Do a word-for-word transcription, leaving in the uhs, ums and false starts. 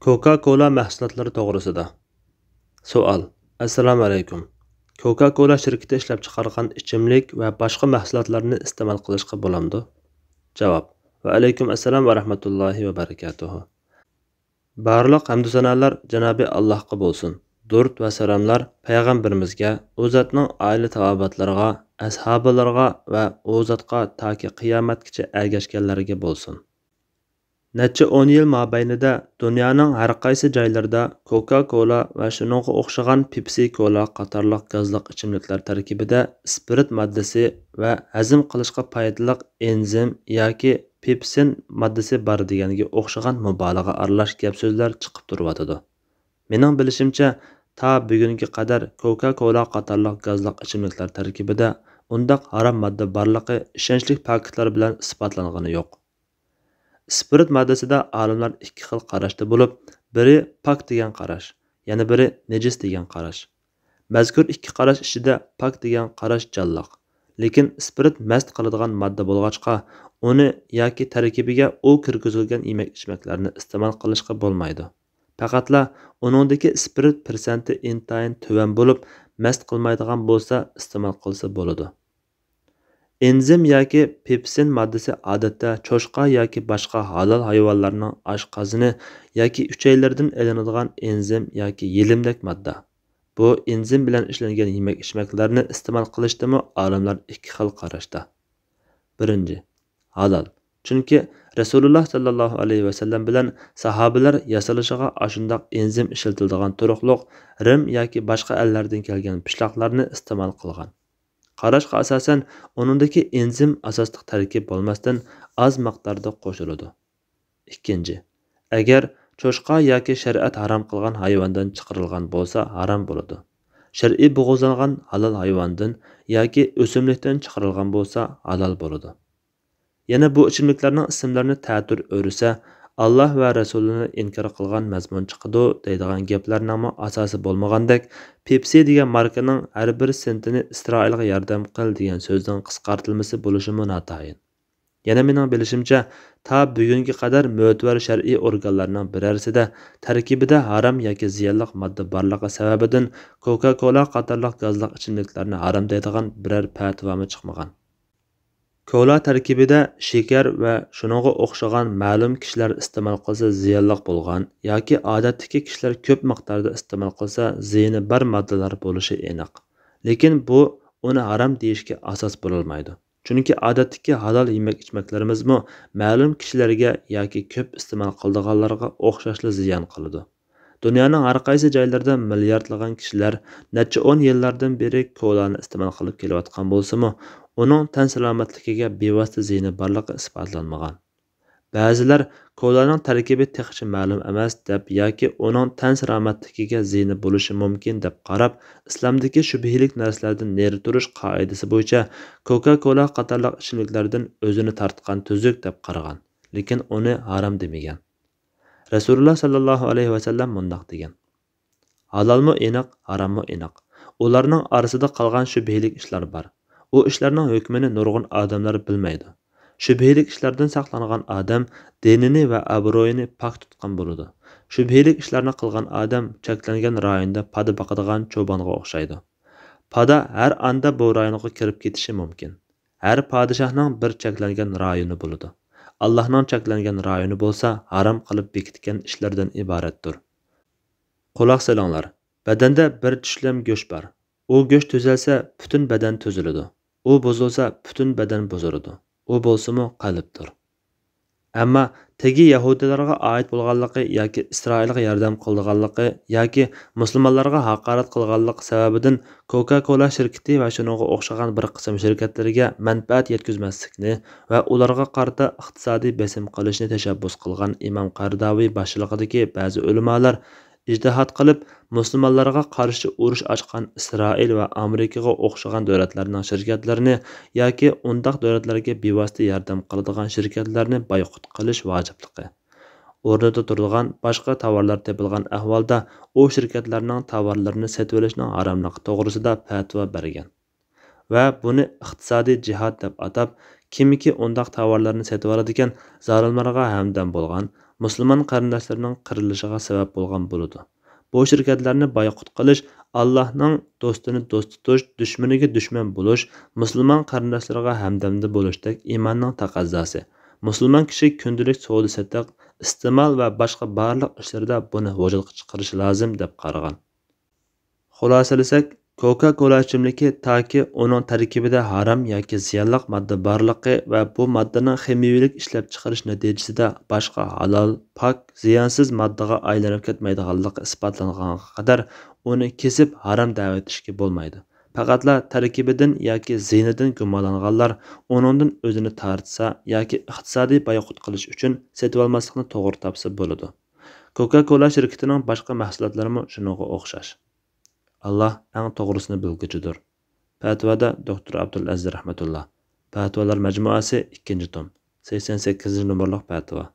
كوكا كولا مەھسۇلاتلىرى توغرىسىدا. سوئال. ئەسسالامۇئەلەيكۇم. كوكا كولا شىركىتى ئىشلەپچىقارغان ئىچىملىك ۋە باشقا مەھسۇلاتلارنى ئىستېمال قىلىشقا بولامدۇ؟ جاۋاب. ۋەئەلەيكۇم ئەسسالام ۋە رەھمەتۇللاھى ۋە بەرىكاتۇھۇ. بارلىق ھەمدۇ سانالار جانابى ئاللاھقا بولسۇن. دۇرۇت ۋە سالاملار پەيغەمبىرىمىزگە، ئۇ زاتنىڭ ئائىلە تاۋابىئاتلىرىغا، ئەسھابىلىرىغا ۋە ئۇ زاتقا تاكى قىيامەتكىچە ئەگەشكەنلەرگە بولسۇن. نەچچە ئون يىل مابەينىدە دۇنيانىڭ ھەر قايسى جايلىرىدا كوكا كولا ۋە شۇنىڭغا ئوخشىغان پېپسى كولا قاتارلىق گازلىق ئىچىملىكلەر تەركىبىدە ئىسپىرت ماددىسى ۋە ھەزىم قىلىشقا پايدىلىق ئېنزىم ياكى پېپسىن ماددىسى بار دېگەنگە ئوخشىغان مۇبالىغە ئارىلاش گەپ-سۆزلەر چىقىپ تۇرۇۋاتىدۇ. مېنىڭ بىلىشىمچە، تا بۈگۈنگە قەدەر كوكا كولا قاتارلىق گازلىق ئىچىملىكلەر تەركىبىدە ئۇنداق ھارام ماددا بارلىقى ئىشەنچلىك پاكىتلار بىلەن ئىسپاتلانغىنى يوق. ئىسپىرت ماددىسىدا ئالىملار ئىككى خىل قاراشتا بولۇپ، بىرى پاك دېگەن قاراش، يەنە بىرى نىجىس دېگەن قاراش. مەزكۇر ئىككى قاراش ئىچىدە پاك دېگەن قاراش جانلىق. لېكىن ئىسپىرت مەست قىلىدىغان ماددا بولغاچقا، ئۇنى ياكى تەركىبىگە ئۇ كىرگۈزۈلگەن يېمەك-ئىچمەكلەرنى ئىستېمال قىلىشقا بولمايدۇ. پەقەتلا ئۇنىڭدىكى ئىسپىرت پىرسەنتى ئىنتايىن تۆۋەن بولۇپ، مەست قىلمايدىغان بولسا ئىستېمال قىلسا بولىدۇ. ئېنزىم ياكى پېپسىن ماددىسى ئادەتتە چوشقا ياكى باشقا ھالال ھايۋانلارنىڭ ئاشقازىنى ياكى ئۈچەيلىرىدىن ئېلىنىدىغان ئېنزىم ياكى يېلىمدەك ماددا. بۇ ئېنزىم بىلەن ئىشلەنگەن يېمەك-ئىچمەكلەرنى ئىستېمال قىلىشتىمۇ ئالىملار ئىككى خىل قاراشتا. بىرىنچى، ھالال. چۈنكى رەسۇلۇللا ساللاللاھۇ ئەلەيھى ۋەسەللەم بىلەن ساھابىلەر ياسىلىشىغا ئاشۇنداق ئېنزىم ئىشلىتىلىدىغان تۇرۇقلۇق رىم ياكى باشقا ئەللەردىن كەلگەن پىشلاقلارنى ئىستېمال قىلغان. قاراشقا ئاساسەن، ئۇنىڭدىكى ئېنزىم ئاساسلىق تەركىب بولماستىن، ئاز مىقداردا قوشۇلىدۇ. ئىككىنچى، ئەگەر چوشقا ياكى شەرىئەت ھارام قىلغان ھايۋاندىن چىقىرىلغان بولسا، ھارام بولىدۇ. شەرئىي بوغۇزلانغان ھالال ھايۋاندىن ياكى ئۆسۈملۈكتىن چىقىرىلغان بولسا، ھالال بولىدۇ. يەنە بۇ ئىچىملىكلەرنىڭ ئىسىملىرىنى تەتۈر ئۆرۈسە، ئاللا ۋە رەسۇلىنى ئىنكار قىلغان مەزمۇن چىقىدۇ دەيدىغان گەپلەرنىڭمۇ ئاساسى بولمىغاندەك، پېپسى دېگەن ماركىنىڭ ھەر بىر سېنتىنى ئىسرائىلغا ياردەم قىل دېگەن سۆزنىڭ قىسقارتىلمىسى بولۇشىمۇ ناتايىن. يەنە مېنىڭ بىلىشىمچە، تا بۈگۈنگە قەدەر مۆتىۋەر شەرئىي ئورگانلارنىڭ بىرەرسىدە تەركىبىدە ھارام ياكى زىيانلىق ماددا بارلىقى سەۋەبىدىن كوكا كولا قاتارلىق گازلىق ئىچىملىكلەرنى ھارام دەيدىغان بىرەر پەتىۋامۇ چىقمىغان. كولا تەركىبىدە شېكەر ۋە شۇنىڭغا ئوخشىغان مەلۇم كىشىلەر ئىستېمال قىلسا زىيانلىق بولغان ياكى ئادەتتىكى كىشىلەر كۆپ مىقداردا ئىستېمال قىلسا زىيىنى بار ماددىلار بولۇشى ئېنىق. لېكىن بۇ ئۇنى ھارام دېيىشكە ئاساس بولالمايدۇ. چۈنكى ئادەتتىكى ھالال يېمەك-ئىچمەكلىرىمىزمۇ مەلۇم كىشىلەرگە ياكى كۆپ ئىستېمال قىلىدىغانلارغا ئوخشاشلا زىيان قىلىدۇ. دۇنيانىڭ ھەر قايسى جايلىرىدا مىلياردلىغان كىشىلەر نەچچە ئون يىللاردىن بېرى كولانى ئىستېمال قىلىپ كېلىۋاتقان بولسىمۇ، ئۇنىڭ تەن سالامەتلىكىگە بىۋاسىتە زىيىنى بارلىقى ئىسپاتلانمىغان. بەزىلەر كولانىڭ تەركىبى تېخىچە مەلۇم ئەمەس دەپ ياكى ئۇنىڭ تەن سالامەتلىكىگە زىيىنى بولۇشى مۇمكىن دەپ قاراپ، ئىسلامدىكى شۈبھىلىك نەرسىلەردىن نېرى تۇرۇش قائىدىسى بويىچە كوكا كولا قاتارلىق ئىچىملىكلەردىن ئۆزىنى تارتقان تۈزۈك دەپ قارىغان، لېكىن ئۇنى ھارام دېمىگەن. رەسۇلۇللا ساللاللاھۇ ئەلەيھى ۋەسەللەم مۇنداق دېگەن: ھالالمۇ ئېنىق، ھاراممۇ ئېنىق. ئۇلارنىڭ ئارىسىدا قالغان شۈبھىلىك ئىشلار بار. ئۇ ئىشلارنىڭ ھۆكمىنى نۇرغۇن ئادەملەر بىلمەيدۇ. شۈبھىلىك ئىشلاردىن ساقلانغان ئادەم دىنىنى ۋە ئابرۇيىنى پاك تۇتقان بولىدۇ. شۈبھىلىك ئىشلارنى قىلغان ئادەم چەكلەنگەن رايوندا پادا باقىدىغان چوبانغا ئوخشايدۇ. پادا ھەر ئاندا بۇ رايونغا كىرىپ كېتىشى مۇمكىن. ھەر پادىشاھنىڭ بىر چەكلەنگەن رايونى بولىدۇ. ئاللاھنىڭ چەكلەنگەن رايونى بولسا ھارام قىلىپ بېكىتكەن ئىشلىرىدىن ئىبارەتتۇر. قۇلاق سېلىڭلار، بەدەندە بىر چىشلەم گۆش بار. ئۇ گۆش تۈزەلسە، پۈتۈن بەدەن تۈزۈلىدۇ. ئۇ بۇزۇلسا، پۈتۈن بەدەن بۇزۇلىدۇ. ئۇ بولسىمۇ قەلبتۇر. ئەمما تېگى يەھۇدىيلارغا ئائىت بولغانلىقى ياكى ئىسرائىلغا ياردەم قىلىدىغانلىقى ياكى مۇسۇلمانلارغا ھاقارەت قىلغانلىقى سەۋەبىدىن كوكا كولا شىركىتى ۋە شۇنىڭغا ئوخشىغان بىر قىسىم شىركەتلىرىگە مەنپەئەت يەتكۈزمەسلىكنى ۋە ئۇلارغا قارىتا ئىقتىسادىي بېسىم قىلىشنى تەشەببۇس قىلغان ئىمام قەرداۋى باشچىلىقىدىكى بەزى ئۆلىمالار ئىجتىھات قىلىپ، مۇسۇلمانلارغا قارشى ئۇرۇش ئاچقان ئىسرائىل ۋە ئامېرىكىغا ئوخشىغان دۆلەتلەرنىڭ شىركەتلىرىنى ياكى ئۇنداق دۆلەتلەرگە بىۋاسىتە ياردەم قىلىدىغان شىركەتلەرنى بايقۇت قىلىش ۋاجىپلىقى، ئورنىدا تۇرىدىغان باشقا تاۋارلار تېپىلغان ئەھۋالدا ئۇ شىركەتلەرنىڭ تاۋارلىرىنى سېتىۋېلىشنىڭ ھاراملىقى توغرىسىدا پەتىۋا بەرگەن. ۋە بۇنى ئىقتىسادىي جىھاد دەپ ئاتاپ، كىمكى ئۇنداق تاۋارلارنى سېتىۋالىدىكەن، زالىملارغا ھەمدەم بولغان، مۇسۇلمان قېرىنداشلىرىنىڭ قىرىلىشىغا سەۋەب بولغان بولىدۇ. بۇ شىركەتلەرنى بايقۇت قىلىش، ئاللاھنىڭ دوستىنى دوست تۇتۇش، دۈشمىنىگە دۈشمەن بولۇش، مۇسۇلمان قېرىنداشلىرىغا ھەمدەمدە بولۇشتەك ئىماننىڭ تەقەززاسى. مۇسۇلمان كىشى كۈندىلىك سودا-سېتىق، ئىستېمال ۋە باشقا بارلىق ئىشلىرىدا بۇنى ۋۇجۇدقا چىقىرىشى لازىم، دەپ قارىغان. خۇلاسىلىسەك، كوكا كولا ئىچىملىكى تاكى ئۇنىڭ تەركىبىدە ھارام ياكى زىيانلىق ماددا بارلىقى ۋە بۇ ماددىنىڭ خىمىيىۋىلىك ئىشلەپچىقىرىش نەتىجىسىدە باشقا ھالال، پاك، زىيانسىز ماددىغا ئايلىنىپ كەتمەيدىغانلىقى ئىسپاتلانغانغا قەدەر ئۇنى كېسىپ ھارام دەۋېتىشكە بولمايدۇ. پەقەتلا تەركىبىدىن ياكى زىيىنىدىن گۇمانلانغانلار ئۇنىڭدىن ئۆزىنى تارتسا ياكى ئىقتىسادىي بايقۇت قىلىش ئۈچۈن سېتىۋالماسلىقنى توغرا تاپسا بولىدۇ. كوكا كولا شىركىتىنىڭ باشقا مەھسۇلاتلىرىمۇ شۇنىڭغا ئوخشاش. ئاللاھ ئەڭ توغرىسىنى بىلگۈچىدۇر. پەتىۋادا دوكتور ئابدۇلئەزىز رەھمەتۇللا. پەتىۋالار مەجمۇئەسى، ئىككىنچى توم، سەكسەن سەككىزىنچى نومۇرلۇق پەتىۋا.